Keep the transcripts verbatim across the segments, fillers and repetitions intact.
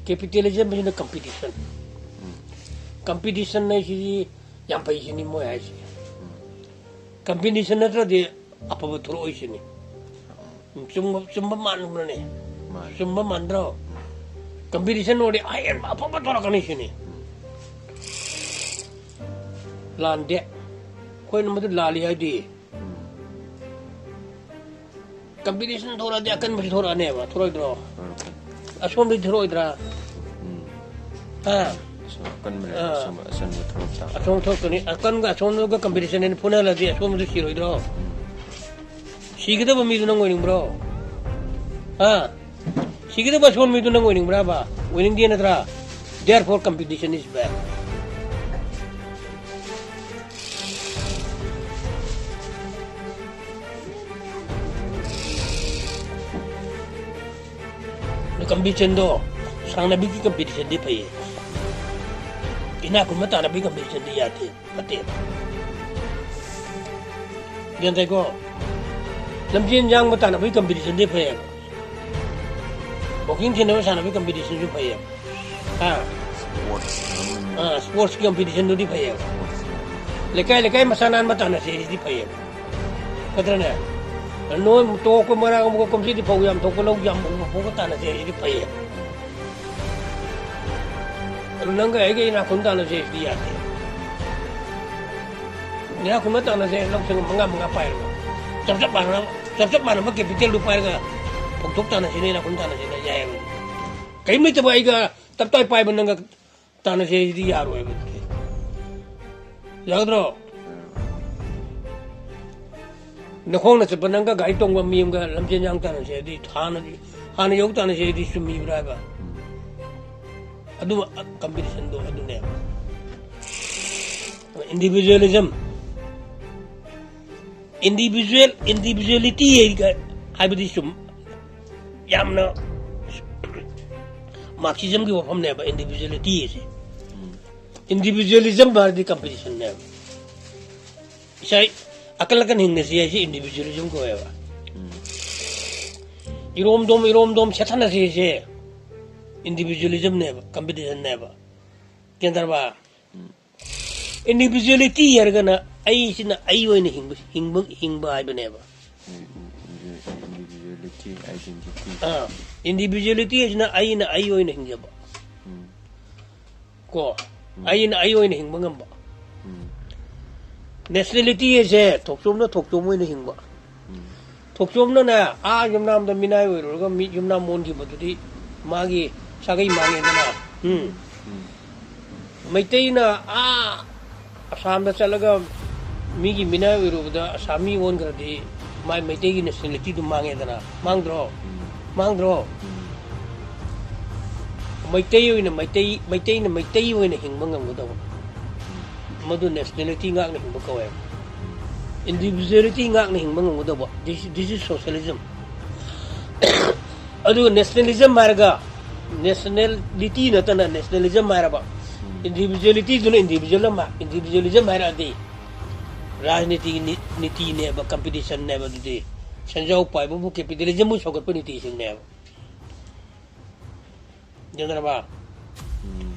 Capitalism ꯍꯥꯏꯁꯤꯅ competition. Competition ꯍꯥꯏꯁꯤꯗꯤ ꯌꯥꯝ ꯐꯩ ꯁꯤꯅꯤ ꯃꯣꯏ ꯍꯥꯏꯁꯦ꯫ ꯀꯝꯄꯤꯇꯤꯁꯟ ꯅꯠꯇ꯭ꯔꯗꯤ ꯑꯐꯕ ꯊꯣꯛꯂꯛꯑꯣꯏ ꯁꯤꯅꯤ꯫ ꯆꯨꯝꯕ, ꯆꯨꯝꯕ ꯃꯥꯟꯕ꯭ꯔꯅꯦ? ꯃꯥꯅꯤ꯫ ꯆꯨꯝꯕ ꯃꯥꯟꯗ꯭ꯔꯣ? ꯀꯝꯄꯤꯇꯤꯁꯟ ꯑꯣꯏꯔꯗꯤ ꯑꯍꯦꯟꯕ ꯑꯐꯕ ꯊꯣꯛꯂꯛꯀꯅꯤ ꯁꯤꯅꯤ꯫ ꯂꯥꯟꯗꯦ꯫ ꯑꯩꯈꯣꯏꯅ ꯃꯗꯨ ꯂꯥꯜꯂꯤ ꯍꯥꯏꯗꯤ꯫ ꯀꯝꯄꯤꯇꯤꯁꯟ ꯊꯣꯛꯂꯛꯑꯗꯤ ꯑꯀꯟꯕꯁꯨ ꯊꯣꯛꯂꯛꯑꯅꯦꯕ, ꯊꯣꯛꯂꯛꯇ꯭ꯔꯣ? ꯑꯁꯣꯝꯗꯗꯤ ꯊꯣꯛꯂꯛꯑꯣꯏꯗ꯭ꯔꯥ? ꯎꯝ꯫ ꯍꯥ? ꯑꯁꯣꯝ ꯑꯀꯟꯕꯅꯦ, ꯑꯥ꯫ ꯑꯁꯣꯝ ꯑꯆꯟꯕ ꯊꯣꯛꯂꯛ ꯇꯥꯕ꯫ ꯑꯁꯣꯝ ꯊꯣꯛꯀꯅꯤ꯫ ꯑꯀꯟꯒ ꯑꯁꯣꯝꯗꯨꯒ ꯀꯝꯄꯤꯇꯤꯁꯟ ꯑꯅꯤ ꯐꯨꯅꯍꯜꯂꯗꯤ ꯑꯁꯣꯝꯗꯨ ꯁꯤꯔꯣꯏꯗ꯭ꯔꯣ? ꯎꯝ꯫ ꯁꯤꯒꯗꯕ ꯃꯤꯗꯨ ꯅꯪ ꯑꯣꯏꯅꯤꯡꯕ꯭ꯔꯣ? ꯍꯥ? ꯁꯤꯒꯗꯕ ꯑꯁꯣꯟ ꯃꯤꯗꯨ ꯅꯪ ꯑꯣꯏꯅꯤꯡꯕ꯭ꯔꯥꯕ? ꯑꯣꯏꯅꯤꯡꯗꯦ ꯅꯠꯇ꯭ꯔꯥ? Therefore, competition is bad. ꯀꯝꯄꯤꯇꯤꯁꯟꯗꯣ, ꯁꯥꯟꯅꯕꯒꯤ ꯀꯝꯄꯤꯇꯤꯁꯟꯗꯤ ꯐꯩꯌꯦ꯫ ꯏꯅꯥꯛ ꯈꯨꯟꯕ ꯇꯥꯟꯅꯕꯒꯤ ꯀꯝꯄꯤꯇꯤꯁꯟꯗꯤ ꯌꯥꯗꯦ, ꯐꯠꯇꯦ꯫ ꯒ꯭ꯌꯥꯟ ꯇꯥꯏꯀꯣ? ꯂꯝꯖꯦꯟ ꯌꯥꯡꯕ ꯇꯥꯟꯅꯕꯒꯤ ꯀꯝꯄꯤꯇꯤꯁꯟꯗꯤ ꯐꯩꯌꯦꯕ꯫ ꯋꯥꯀꯤꯡ ꯊꯤꯟꯅꯕ ꯁꯥꯟꯅꯕꯒꯤ ꯀꯝꯄꯤꯇꯤꯁꯟꯁꯨ ꯐꯩꯌꯦꯕ꯫ ꯍꯥ? ꯁ꯭ꯄꯣꯔꯠꯁ ꯑꯃꯅꯤ꯫ ꯑꯥ, ꯁ꯭ꯄꯣꯔꯠꯁꯀꯤ ꯀꯝꯄꯤꯇꯤꯁꯟꯗꯨꯗꯤ ꯐꯩꯌꯦꯕ꯫ ꯁ꯭ꯄꯣꯔꯠꯁ ꯑꯃꯅꯤ꯫ ꯂꯩꯀꯥꯏ ꯂꯩꯀꯥꯏ ꯃꯁꯥ ꯅꯥꯟꯕ ꯇꯥꯟꯅꯁꯦ ꯍꯥꯏꯁꯤꯗꯤ ꯐꯩꯌꯦꯕ꯫ ꯅꯠꯇ꯭ꯔꯅꯦ? ꯅꯣꯏ ꯇꯣꯛꯄ ꯃꯔꯥꯡ ꯑꯃꯒ ꯀꯨꯝꯁꯤꯗꯤ ꯐꯧ ꯌꯥꯝ ꯊꯣꯛꯄ ꯂꯧ ꯌꯥꯝ ꯎꯕ ꯐꯥꯎꯕ ꯇꯥꯟꯅꯁꯦ ꯍꯥꯏꯁꯤꯗꯤ ꯐꯩꯌꯦꯕ꯫ ꯑꯗꯨ ꯅꯪꯒ ꯑꯩꯒ ꯏꯅꯥꯛ ꯈꯨꯟ ꯇꯥꯟꯅꯁꯦ ꯍꯥꯏꯁꯤꯗꯤ ꯌꯥꯗꯦ꯫ ꯏꯅꯥꯛ ꯈꯨꯟꯕ ꯇꯥꯟꯅꯁꯦ, ꯂꯧꯁꯤꯡ ꯃꯉꯥ ꯃꯉꯥ ꯄꯥꯏꯔꯒ꯫ ꯆꯞ ꯆꯞ ꯃꯥꯟꯅꯕ, ꯆꯞ ꯆꯞ ꯃꯥꯟꯅꯕ ꯀꯦꯄꯤꯇꯦꯜꯗꯨ ꯄꯥꯏꯔꯒ ꯐꯧꯊꯣꯛ ꯇꯥꯟꯅꯁꯤꯅꯦ, ꯏꯅꯥꯛ ꯈꯨꯟ ꯇꯥꯟꯅꯁꯤꯅꯦ, ꯌꯥꯏꯌꯦꯕ꯫ ꯀꯔꯤꯝ ꯂꯩꯇꯕ ꯑꯩꯒ ꯇꯞ ꯇꯥꯏ ꯄꯥꯏꯕ ꯅꯪꯒ ꯇꯥꯟꯅꯁꯦ ꯍꯥꯏꯁꯤꯗꯤ ꯌꯥꯔꯣꯏꯕ ꯑꯗꯨꯗꯤ꯫ ꯌꯥꯒꯗ꯭ꯔꯣ? ꯅꯈꯣꯡꯅ ꯆꯠꯄ ꯅꯪꯒ ꯒꯥꯔꯤ ꯇꯣꯡꯕ ꯃꯤ ꯑꯃꯒ ꯂꯝꯖꯦꯟ ꯌꯥꯡ ꯇꯥꯟꯅꯁꯦ ꯍꯥꯏꯗꯤ ꯍꯥꯟꯅ, ꯍꯥꯟꯅ ꯌꯧ ꯇꯥꯟꯅꯁꯦ ꯍꯥꯏꯗꯤ ꯆꯨꯝꯃꯤꯕ꯭ꯔꯥ ꯍꯥꯏꯕ? ꯑꯗꯨ ꯀꯝꯄꯤꯇꯤꯁꯟꯗꯣ ꯑꯗꯨꯅꯦꯕ꯫ Individualism, individual, individuality ꯍꯥꯏꯕꯗꯤ ꯁꯨꯝ ꯌꯥꯝꯅ Marxismꯒꯤ ꯋꯥꯐꯝꯅꯦꯕ individuality ꯍꯥꯏꯁꯦ꯫ Individualism ꯍꯥꯏꯔꯗꯤ ꯀꯝꯄꯤꯇꯤꯁꯟꯅꯦꯕ꯫ ꯏꯁꯥ ꯑꯀꯟ ꯑꯀꯟ ꯍꯤꯡꯅꯁꯤ ꯍꯥꯏꯁꯦ individualism ꯀꯧꯋꯦꯕ꯫ ꯏꯔꯣꯝꯗꯣꯝ, ꯏꯔꯣꯝꯗꯣꯝ ꯁꯦꯠꯊꯅꯁꯤ ꯍꯥꯏꯁꯦ Individualismꯅꯦꯕ, competitionꯅꯦꯕ꯫ ꯒ꯭ꯌꯥꯟ ꯇꯥꯔꯕ? Individuality ꯍꯥꯏꯔꯒꯅ ꯑꯩꯁꯤꯅ ꯑꯩ ꯑꯣꯏꯅ ꯍꯤꯡꯕ, ꯍꯤꯡꯕ, ꯍꯤꯡꯕ ꯍꯥꯏꯕꯅꯦꯕ꯫ Individuality, identity. ꯑꯥ, individuality ꯍꯥꯏꯁꯤꯅ ꯑꯩꯅ ꯑꯩ ꯑꯣꯏꯅ ꯍꯤꯡꯖꯕ꯫ ꯎꯝ. ꯀꯣ, ꯑꯩꯅ ꯑꯩ ꯑꯣꯏꯅ ꯍꯤꯡꯕ ꯉꯝꯕ꯫ ꯎꯝ. Nationality ꯍꯥꯏꯁꯦ ꯊꯣꯛꯆꯣꯝꯅ ꯊꯣꯛꯆꯣꯝ ꯑꯣꯏꯅ ꯍꯤꯡꯕ꯫ ꯎꯝ. ꯊꯣꯛꯆꯣꯝꯅꯅꯦ ꯑꯥ ꯌꯨꯝꯅꯥꯝꯗ ꯃꯤꯅꯥꯏ ꯑꯣꯏꯔꯨꯔꯒ ꯃꯤ ꯌꯨꯝꯅꯥꯝ ꯑꯣꯟꯈꯤꯕꯗꯨꯗꯤ ꯃꯥꯒꯤ ꯁꯥꯒꯩ ꯃꯥꯡꯉꯦꯗꯅ꯫ ꯎꯝ꯫ ꯎꯝ. ꯃꯩꯇꯩꯅ ꯑꯥ ꯑꯁꯥꯝꯗ ꯆꯠꯂꯒ ꯃꯤꯒꯤ ꯃꯤꯅꯥꯏ ꯑꯣꯏꯔꯨꯕꯗ ꯑꯁꯥꯃꯤ ꯑꯣꯟꯈ꯭ꯔꯗꯤ ꯃꯥꯏ ꯃꯩꯇꯩꯒꯤ nationalityꯗꯨ ꯃꯥꯡꯉꯦꯗꯅ꯫ ꯃꯥꯡꯗ꯭ꯔꯣ? ꯎꯝ. ꯃꯥꯡꯗ꯭ꯔꯣ? ꯎꯝ. ꯃꯩꯇꯩ ꯑꯣꯏꯅ ꯃꯩꯇꯩ, ꯃꯩꯇꯩꯅ ꯃꯩꯇꯩ ꯑꯣꯏꯅ ꯍꯤꯡꯕ ꯉꯝꯒꯗꯧꯕ꯫ ꯃꯗꯨ nationality ꯉꯥꯛꯅ ꯍꯤꯡꯕ ꯀꯧꯋꯦꯕ꯫ Individuality ꯉꯥꯛꯅ ꯍꯤꯡꯕ ꯉꯝꯒꯗꯧꯕ꯫ This, this is socialism. ꯑꯗꯨꯒ nationalism ꯍꯥꯏꯔꯒ, nationality ꯅꯠꯇꯅ nationalism ꯍꯥꯏꯔꯕ, individualityꯗꯨꯅ individual ꯑꯃ, individualism ꯍꯥꯏꯔꯛꯑꯗꯤ ꯔꯥꯖꯅꯤꯇꯤꯒꯤ ꯅꯤ-, ꯅꯤꯇꯤꯅꯦꯕ, competitionꯅꯦꯕ꯫ ꯑꯗꯨꯗꯤ ꯁꯦꯟꯖꯥꯎ ꯄꯥꯏꯕꯕꯨ capitalismꯕꯨ ꯁꯧꯒꯠꯄ ꯅꯤꯇꯤꯁꯤꯡꯅꯦꯕ꯫ ꯒ꯭ꯌꯥꯟ ꯇꯥꯔꯕ? ꯎꯝ.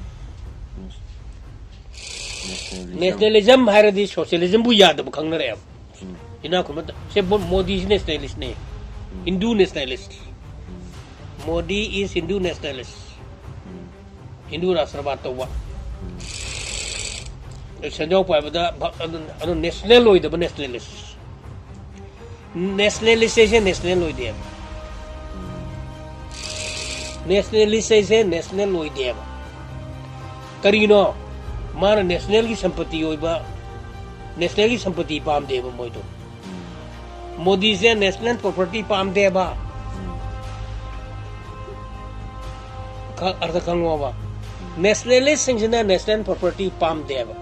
Nationalism. Nationalism ꯍꯥꯏꯔꯗꯤ socialismꯕꯨ ꯌꯥꯗꯕ ꯈꯪꯅꯔꯛꯑꯦꯕ꯫ ꯎꯝ. ꯏꯅꯥꯛ ꯈꯨꯟꯕ ꯁꯦ ꯃꯣ-, ꯃꯣꯗꯤꯁꯤ nationalistꯅꯦ꯫ Hindu nationalist. Um. Modi is Hindu nationalist. ꯎꯝ. ꯍꯤꯟꯗꯨ ꯔꯥꯁꯇ꯭ꯔꯕꯥꯗ ꯇꯧꯕ꯫ ꯎꯝ. ꯁꯦꯟꯖꯥꯎ ꯄꯥꯏꯕꯗ ꯚ-, ꯑꯗꯨ, ꯑꯗꯨ national ꯑꯣꯏꯗꯕ nationalist꯫ Nationalist ꯍꯥꯏꯁꯦ national ꯑꯣꯏꯗꯦꯕ꯫ ꯎꯝ. Nationalist ꯍꯥꯏꯁꯦ national ꯑꯣꯏꯗꯦꯕ꯫ ꯀꯔꯤꯒꯤꯅꯣ? ꯃꯥꯅ nationalꯒꯤ ꯁꯝꯄꯇꯤ ꯑꯣꯏꯕ, nationalꯒꯤ ꯁꯝꯄꯇꯤ ꯄꯥꯝꯗꯦꯕ ꯃꯣꯏꯗꯣ꯫ ꯎꯝ. ꯃꯣꯗꯤꯁꯦ national property ꯄꯥꯝꯗꯦꯕ꯫ ꯎꯝ. ꯈ-, ꯑꯔꯊ ꯈꯪꯉꯣꯕ꯫ Nationalistꯁꯤꯡꯁꯤꯅ national property ꯄꯥꯝꯗꯦꯕ꯫